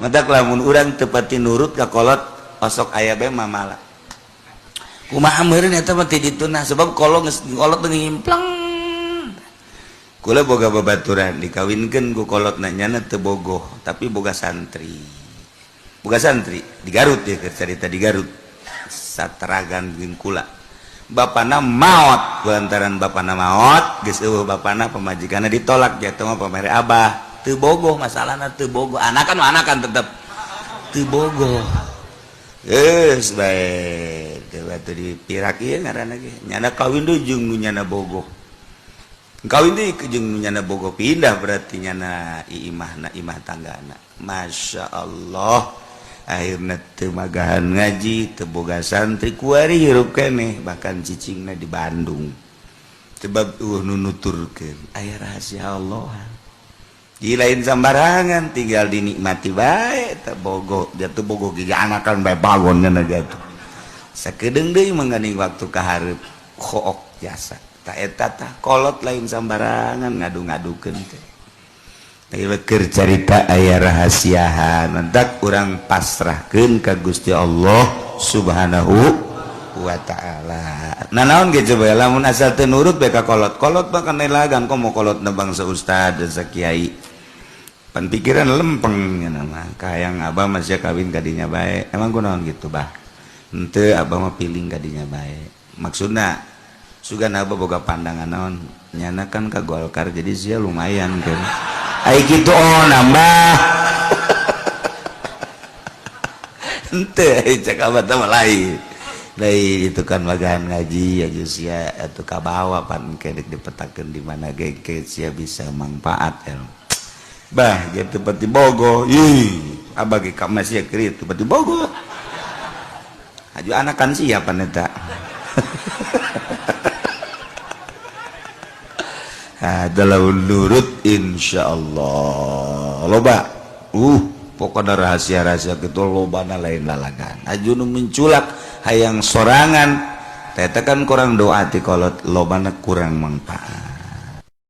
Matak lamun urang teu pati nurut ka kolot osok aya bae mamala. Kumaha meureun eta mah ti dituna sebab kolot geus kolot teu ngimplang. Kula boga babaturan dikawinkeun ku kolotna nyana teu bogoh tapi boga santri. Boga santri di Garut ya cerita di Garut. Sateragan jeung kula. Bapana maot, lantaran bapana maot geus eueuh bapana pamajikanna ditolak jatuh mah pamere abah. Teu bogoh masalahna teu bogoh anakan mah anakan tetep teu bogoh. Geus bae teu batu dipirak ieu ngaranna ge nyana kawin deui jeung nu nyana bogoh. Kawin deui jeung nu nyana bogoh pindah berarti nyana imahna imah tanggana. Masya Allah akhirna teu magahan ngaji teu boga santri kuari hirup keneh bahkan cicingna di Bandung. Sebab eueuh nu nuturkeun aya rahasia Allah. Di lain sambarangan tinggal dinikmati bae teu bogoh jatuh bogoh gigi anakan bae bagon nya jatuh. Sakedeung deui mangganing waktu ka hareup khook jasa. Ta eta tah kolot lain sambarangan ngadu-ngadukeun teh. Keur carita aya rahasiahan mentak urang pasrahkeun ka Gusti Allah Subhanahu wa ta'ala. Nah naon ge coba lamun asal teu nurut bae ka kolot. Kolot mah kana lagang komo kolotna bangsa ustad dan kiai. Pan pikiran lempeng nya mah kahayang abah mah sia kawin ka dinya bae. Emang kunaon gitu bah? Henteu abah mah piling ka dinya bae. Maksudna sugan abah boga pandangan naon? Nyana kan ka Golkar jadi sia lumayan kan. Ai kitu oh nambah. Henteu cek abah teh mah lain. Lain itu kan magahan ngaji aja sia atuh kabawa pan kedek dipetakeun di mana ge sia bisa manfaat el. Bah gitu peti bogo. Ih, abah ge ka masih keur itu peti bogo. Aju anakan siapa eta? Adalah nurut insyaallah loba pokoknya rahasia-rahasia gitu lobana lain lalagan aju nu menculak hayang sorangan teta kan kurang doa ti kolot lobana kurang manfaat.